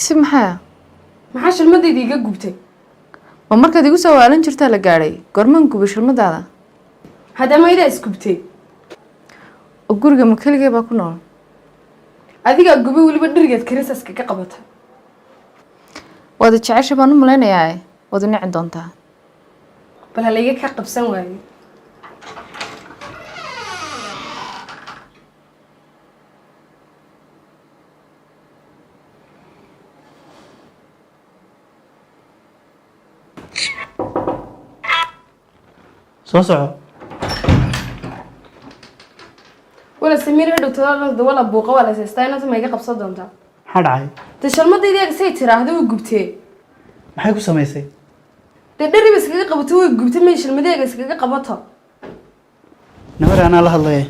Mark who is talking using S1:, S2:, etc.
S1: Si maxaa?
S2: Maxaa shalmadayda iga gubtay?
S1: Ma markaad igu soo waalan jirtaa la gaadhay? Goormaan gubay shalmadaada?
S2: Haddama idaa isgubtay.
S1: Oo guriga ma keligee baa ku nool?
S2: Adigaa gubay, weliba dherigeed karisaska ka qabata.
S1: Waad jecesha baan u malaynayaa, waad u nici doontaa.
S2: Bal halayga ka qabsan waayo.
S3: Soo soco.
S2: Wala Samiir, hadhow tadaalada wala buuqa waa la seystaa, inanta ma iga qabsan doontaa?
S3: Maxaa dhacay?
S2: Dee shalmadayda say tiraahda way gubtee.
S3: Maxay ku samaysay?
S2: Dee dheriba iskaga qabato, way gubtay, may shalmadeega iskaga qabato.
S3: Namar anaa la hadlaya.